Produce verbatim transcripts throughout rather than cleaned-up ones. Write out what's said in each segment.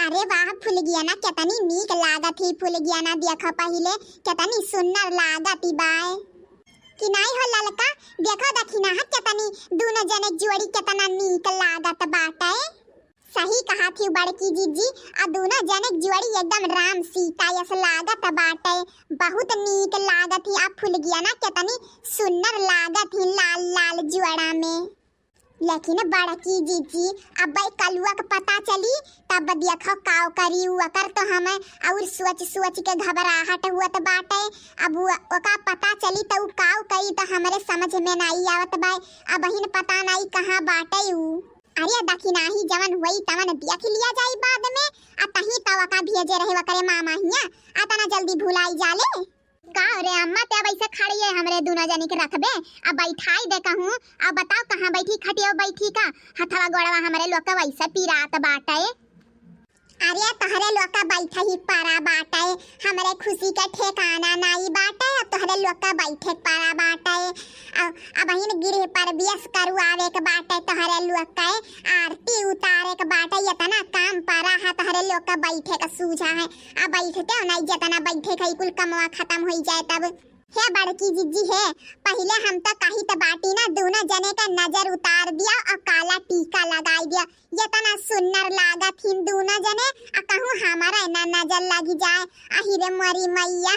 अरे वाह फुलगियाना, केतनी नीक लागत ही फुलगियाना, देखो पहिले केतनी सुन्नर लागत ही बाय। कि नाई हो ललका, देखो दखिनहा केतनी दूनो जने जोड़ी केतना नीक लागत बाटे। सही कहत ही बड़की जीजी, आ दूनो जने जोड़ी एकदम राम सीता यस लागत बाटे। बहुत नीक लागत ही आ फुलगियाना केतनी सुन्नर लागत ही लाल लाल जोड़ा में। लेकिन बड़की जीजी, अब कलुआ के पता चली, तब देखो काव करी उ। अकर तो हमें और सोच सोच के घबराहट हुअत बाटे। अब उ, ओका पता चली त उ काव करी त हमरे समझ में नाई आवत बाय। अबहिन पता नाई कहाँ बाटे उ। अरे दखिनही जवन होई तवन देख लिया जाई बाद में। आ तही त ओका भेजे रहे ओकरे मामा हिया, अतना जल्दी भुलाई जाले। का रे अम्मा, ते अब ऐसे खड़ी है, हमरे दूनो जनी के रखबे? अब बैठाई दे कहूँ, अब बताओ कहाँ बैठी, खटिया बैठी का? हथवा गोड़वा हमरे लोग के वैसे पिरात बाटे। अरे तोहरे लोग का बैठे ही परा बाटे, हमरे खुशी के ठेकाना नाई बाटे, अब तोहरे लोग का बैठे परा बाटे। अब, अबहिन गृह प्रवेश करवावे के बाटे तोहरे लोग के, आरती उतारे के बाटे, इतना काम परा है तोहरे लोग का बैठे का सूझा है। आ बैठते हो नाई, जितना बैठे खाई कुल कमवा खत्म होई जाए तब। हे बड़की जीजी हे, पहिले हम तो कहित बाटी ना, दूनो जने का नजर उतार दिया और काला टीका लगाई दिया। इतना सुन्नर लागत हिन दूनो जने, आ कहूँ हमारा ना नजर लगी जाए। आही रे मोरी मैया।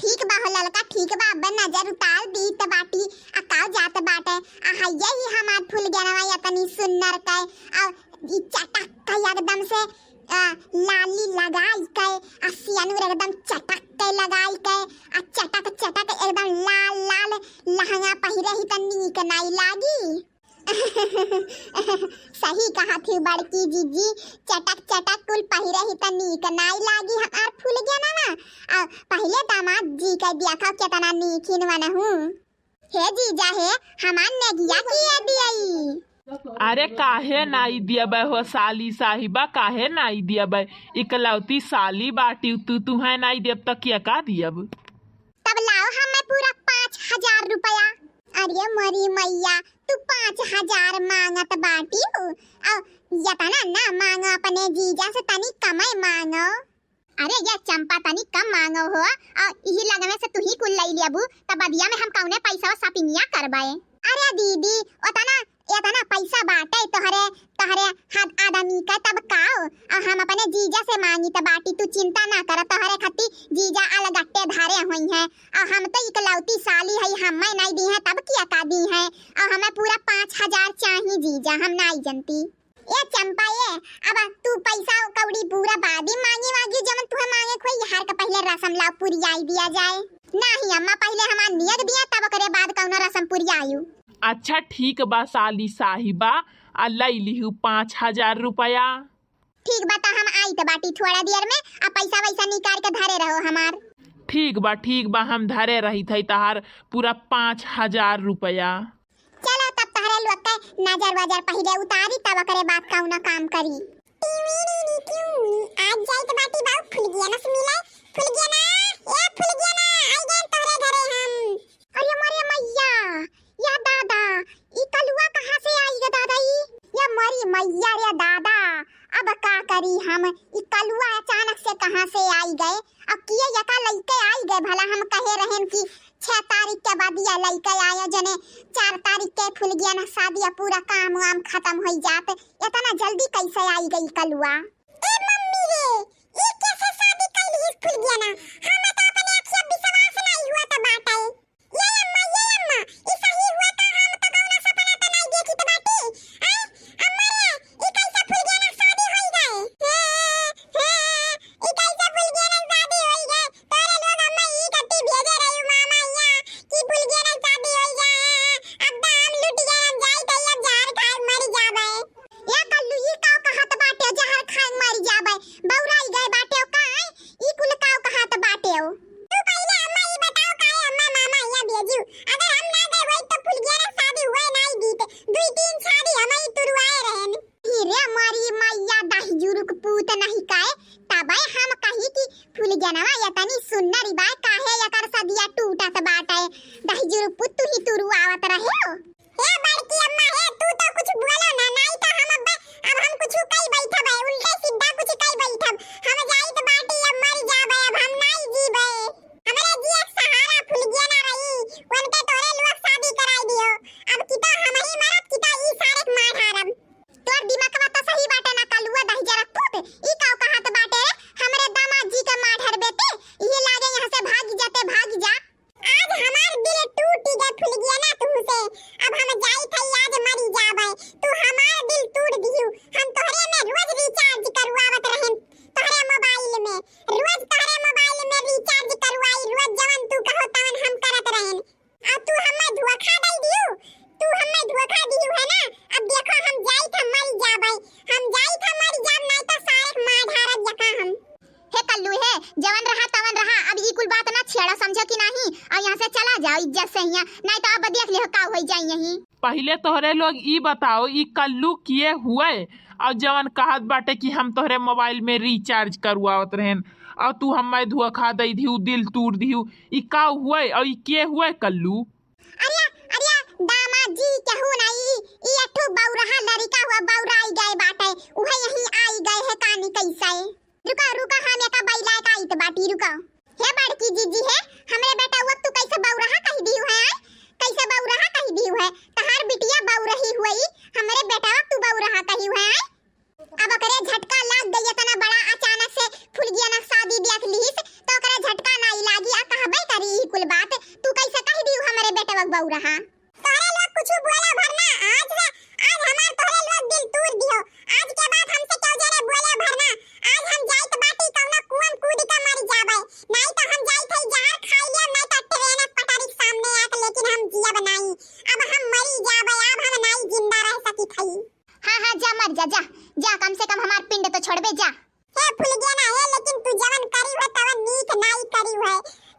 ठीक बा हो ललका, ठीक बा, अब नजर उतार दीत बाटी। आ काव जात बाटे, आ हइये ही हमार फुलगेनवा इतनी सुन्नर के, आ ई चटक के एकदम से, आ, लाली लगाई के, आ सियनुर एकदम चटक के लगाई के, आ चटक चटक एकदम लाल लाल लहंगा पहिरे ही त नीक नाई लागी। सही कहत ही बड़की जीजी, चटक चटक कुल पहिरे ही त नीक नाई लागी हमार फुलगेनवा। आ पहिले दामाद जी के देखो केतना नीक हिन वनहू। हे जीजा हे, हमार नेगिया किया दियई? अरे काहे नाई दियबे हो साली साहिबा, काहे नाई दियबे? इकलौती साली बाटी तू, तुहे नाई दियब त केका दियब? तब लाओ हमें पूरा पाँच हजार रुपया। अरे मोरी मैया, तू पाँच हजार मांगत बाटी हो? अउ यतना ना मांगो, अपने जीजा से तनी कमे मांगो। अरे ये चंपा, तनी कम मांगो हो, अउ इही लगमे से तुही कुल लई लेबू, त बदिया में हम कौने पैसा shoppingया करबे? अरे दीदी, ओतना, एतना पैसा बाटे तोहरे, तोहरे हद आदमी का, तब काओ? अउ हम अपने जीजा से मांगी त बाटी, तू चिंता ना कर, तोहरे खाती जीजा अलगट्टे धरे होई हैं। अउ हम तो इकलौती साली हई, हमें नाई दी हैं, तब केका दी हैं? अउ हमें पूरा पाँच हजार चाही जीजा, हम नाई जनती। ए चंपा ए, अब तू पैसा कौड़ी पूरा बादी मांगी वागी, जवन तुहे मांगे खोई, हर का पहिले रसम लाओ पुरियाई दिया जाए। नाही अम्मा, पहिले हमार नियत दिया, तब ओकरे बाद कौनो रसम पुरियायु। अच्छा ठीक बा साली साहिबा, आ लई लिहू पाँच हजार रुपया। ठीक बा, त हम आइत बाटी थोड़ा देर में, आ पैसा वैसा निकाल के धरे रहो हमार। ठीक बा, ठीक बा, हम धरे रहित है तहार पूरा पाँच हजार रुपया। चलो तब तहरे लोग के नजर वजर पहिले उतारी, तब ओकरे बाद कौनो काम करी। आज जाइत बाटी बाऊ फुलगियाना से मिले। फुलगियाना, ए फुलगियाना, आई गए तोहरे घरे हम। अरे मोरे मैया, या दादा, ई कलुआ कहाँ से आई गे दादा ई? या मोरी मैया रे दादा, अब का करी हम, ई कलुआ अचानक से कहाँ से आई गए? अब किए यका लइके आई गए भला, हम कहे रहेन कि छह तारीख के बाद या लइके आयो, जने चार तारीख के फुलगियाना शादी, अब पूरा काम वाम खत्म होई जात, इतना जल्दी कैसे आई गई कलुआ? ए मम्मी रे, ई कैसे शादी कैली हिस फुलगियाना? हमें तो अपने अखिया विश्वास नहीं हुआ तो बाटे। ये अम्मा, ये अम्मा, ई सही हुआ तो हम तो कौनो सपना तो नहीं देखी तो बाटी। आय, अम्मा रे, ई कैसे फुलगियाना शादी होई गए? हे, हे, ई कैसे फुलगियाना शादी होई गए? तोरे लोग अम्मा ई कत्ती भेजे रही मामा हिया कि फुलगियाना शादी होई गए। अब तो हम लुट गए, हम जाई तो अब जहर खाए मर जाबे। ए कल्लू, ई का कहत बाटे, जहर खाए मर जाबे? बौराई गए बाटे का? ई कुल का कहत बाटे? तू पहिले अम्मा ई बताओ काहे अम्मा मामा हिया भेजू? अगर हम ना गए होई तो फुलगियाना शादी हुए नाई दीत। दुई तीन शादी हम ही तुरवाए रहेन। ही रे मोरी मैया, दहिजुरुक पूत नहीं काए, तबे हम कही कि फुलगियानवा इतनी सुन्नर बाय, काहे एकर सदिया टूटत बाटे? दहिजुरुक पूत तू ही तुरुआवत रहे हो। हे बड़की अम्मा, हे, तू तो कुछ बोलो ना, नाई तो हम अब, अब हम कुछ कई बैठब है, उल्टे सीधा कुछ ई का कहत बाटे रे? हमरे दामाद जी के मार ढरबे ते? इहे लागे यहाँ से भाग जाते, भाग जा। आज हमार दिल टूट गए फुलगिया ना तुहसे। अब हम जाई थई आज मरी जाबे। तू हमार दिल तूड़ दिहू। हम तोहरे में रोज recharge करवावत रहन, तोहरे मोबाइल में। रोज तोहरे मोबाइल में recharge करवाई, रोज जवन तू कहो तवन हम करत रहन। आ तू हमें धोखा दे दिहू, तू हमें धोखा दिहू है ना। अब देखो हम जाई था मरी जाबे, हम जाई था मरी जाब, नहीं तो सारे मार ढारब यका हम। हे कल्लू हे, जवन रहा तवन रहा, अब ई कुल बात ना छेड़ा, समझो कि नाही? और यहाँ से चला जाओ इज्जत से हियाँ, नहीं तो अब देख लियो का होई जाई यहीं। पहिले तोहरे लोग ई बताओ, ई कल्लू किए हुए? और जवन कहत बाटे कि हम तोहरे मोबाइल में recharge करवावत रहेन, और तू हमें धोखा दे दिहू, दिल तूड़ दिहू, ई का हुए और ई के हुए कल्लू? अरे, अरे, दामाद जी केहू नहीं, ई एक ठो बौरहा लड़िका हुआ, बौराई गए बाटे, उहे यहीं आई गए है कानी कैसे। रुका, रुका, हम एका बैलाए का आइत बाटी, रुका। हे बड़की जीजी हे, हमरे बेटवा तू कैसे बौरहा कहि दिहू है, आय? कैसे बौरहा कहि दिहू है? तहार बिटिया बौरही हुई, हमरे बेटवा तू बौरहा कहिहू है, आय? अब ओकरे झटका लाग गई, इतना बड़ा अचानक से फुलगिया ना शादी देख लिहिस, तो ओकरे झटका नाई लागी, आ कहबे करी ई कुल बात। तू कैसे कहि दिहू हमरे बेटवा बौरहा? तोहरे लोग कुछ बोले भर ना, आज से, आज हमार तोहरे लोग दिल तूर दियो। आज के बाद हमसे केहू जरे बोले भर ना। आज हम जाइत बाटी कौनो कुआं कूद के मर जाबे, नाई तो हम जाइत हई जहर खाई लिया, नाई तो ट्रेन पटरी के सामने आके, लेकिन हम जियब नाई। अब हम मरी जाबे, अब हम नाई जिंदा रह सकित हई। हाँ, हाँ, जा मर जा, जा, जा, कम से कम हमार पिंड तो छोड़बे, जा। हे फुलगेना हे, लेकिन तू जवन करी है तवन नीक नाई करी है।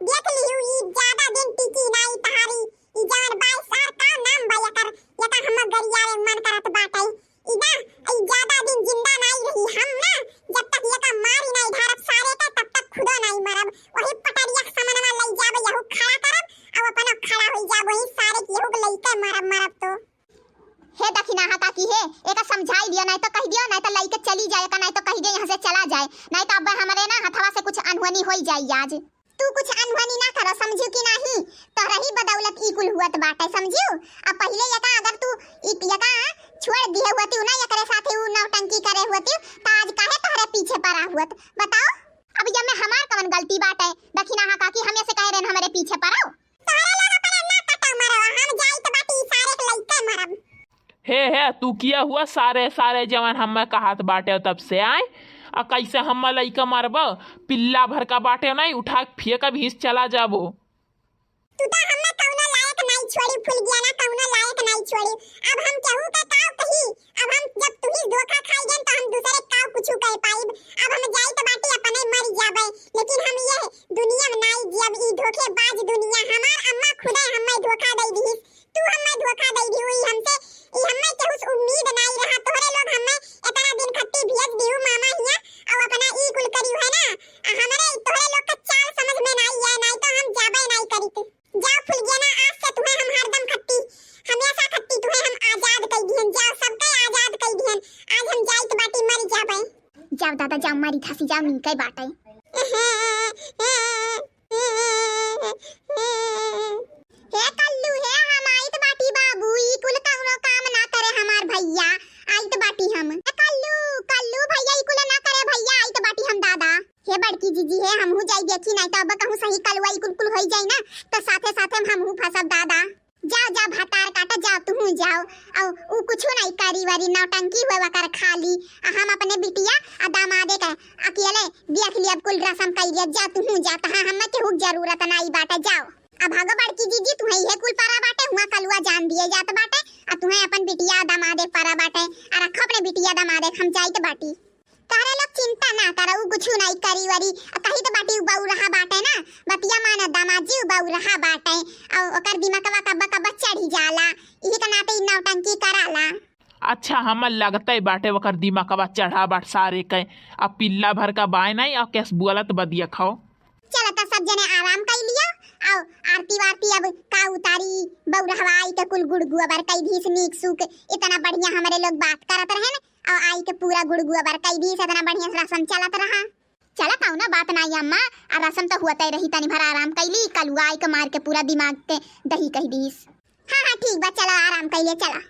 देख लिहू ई ज्यादा दिन टिकी नाई तहारी। ई जवन बाई सार का नाम बा एकर, एका हम गरियावे मन करत बाटे। ई ना, ई ज्यादा दिन जिंदा नाई रही। हम ना, जब तक एका मारी नाई धारब सारे के, तब तक खुदो नाई मरब। वही पटरिया के समनवा लई जाबे, यहू खड़ा करब, अब अपना खड़ा होई जाब, वही सारे के यहू के लइके मरब, मरब तो। हे दखिनाहा काकी हे, एका समझाई दियो, नाई तो कहि दियो, नाई तो लइके चली जाए, एका नाई तो कहि दियो यहाँ से चला जाए, नाई तो अब हमरे ना हथवा से कुछ अनहोनी होई जाई आज। तू कुछ अनहोनी ना करो, समझियो कि नाही? तोहरा ही बदौलत ई कुल हुअत बाटे, समझियो? अब पहिले एका अगर तू ई, एका छोड़ दिहे हुअती ना, एकरे साथे ऊ नौटंकी करे हुअती, त आज काहे तोहरे पीछे परा हुअत? बताओ, अब ये में हमार कवन गलती बाटे? दखिनाहा काकी, हम ऐसे कहे रहन हमरे पीछे परो। तोहरे लोग अपने ना कटो मरो, हम जाइत बाटी सारे के लइके मरब। हे, हे, तू किया हुआ सारे, सारे जवन हम्मे कहत बाटे तब से आए, आ कैसे हम्मे लइका मारब? पिल्ला भर का बाटे नहीं, उठा के फेंक, अभी चला जाबो। तू तो हम्मे कौनो लायक नहीं छोड़ी, फुलगियाना कौनो लायक नहीं छोड़ी। अब हम केहू के काव कही, अब हम जब तुही धोखा खाई गन तो हम दूसरे काव कुछ कह पाइब। अब हम जाइत बाटी अपने मर जाबे, लेकिन हम ये दुनिया में नहीं जियब, ई धोखेबाज दुनिया। हमार अम्मा खुदे हम्मे धोखा दे दिहिस, तू हम्मे धोखा दे दिहू, ई हमसे, ई हम्मे केहू से उम्मीद नाई रहा। तोहरे लोग हम्मे इतना दिन खट्टी भेज दिहू मामा हिया, और अपना ई कुल करियो है ना, आ हमरे तोहरे लोग का चाल समझ में नाई आए, नाई तो हम जाबे नाई करित। जाओ फुलगेना, आज से तुम्हें हम हरदम खट्टी, हमेशा खट्टी तुम्हें हम आजाद कई दिहन। जाओ सबके आजाद कई दिहन, आज हम जाइत बाटी मर जाबे। जाओ दादा, जाओ, मरी धासी जाओ, नीके बाटे। हे कल्लू, हे हम आइत बाटी बाबू, ई कुल कौनो काम ना करे हमार भैया, आइत बाटी हम। हे कल्लू, कल्लू भैया, ई कुल ना करे भैया, आइत बाटी हम दादा। हे बड़की जीजी, हे हमहू जाई देखी, नाई तो अब कहूँ सही कलुआ ई कुल कुल होई जाई ना, तो साथे साथे हम हमहू फंसब दादा। जाओ, जाओ, भतार काटा, जाओ, तुहू जाओ। अउ उ कुछु नहीं करी वरी, नौटंकी हुए वकर खाली। आ हम अपने बिटिया आ दामादे के अकेले देख लियब, कुल रसम कई लियब। जाओ, तुहू जाओ, तहाँ हमें केहू के जरूरत नहीं बाटे, जाओ। अब भागो बड़की जीजी, तुहें इहे कुल परा बाटे, हुआं कलुआ जान दिए जात बाटे, आ तुहें अपन बिटिया आ दामादे परा बाटे, आ रखो अपने बिटिया दामादे, हम जाइत बाटी। तोहरे लोग चिंता ना करो, उ कुछु नहीं करी वरी। आ कही तो बाटी उ बौरहा बाटे ना, बतिया माना दामाद जी, उ बौरहा बाटे। और ओकर दिमागवा कब्बा कब्बा चढ़ी जाला, इही के नाते ई नौटंकी कराला। अच्छा, हमर लगते बाटे ओकर दिमागवा चढ़ा बाट सारे के। अब पिल्ला भर का बाय नहीं, और कैस बोलत बदिया खाओ। चलो तो सब जने आराम कर लियो, आओ आरती वारती अब का उतारी, बौरहवा आई के कुल गुड़ गोबर कई दीस नीक सूक, इतना बढ़िया हमरे लोग बात करत रहे न, और आई के पूरा गुड़ गोबर कई दीस, इतना बढ़िया से रसम चलत रहा। चला कौनो बात नाई अम्मा, आ रसम तो हुअते रही, तनी भर आराम कई ली, कलुआ आई के मार के पूरा दिमाग के दही कई दीस। हाँ, हाँ, ठीक बा, चला आराम कई ले, चला।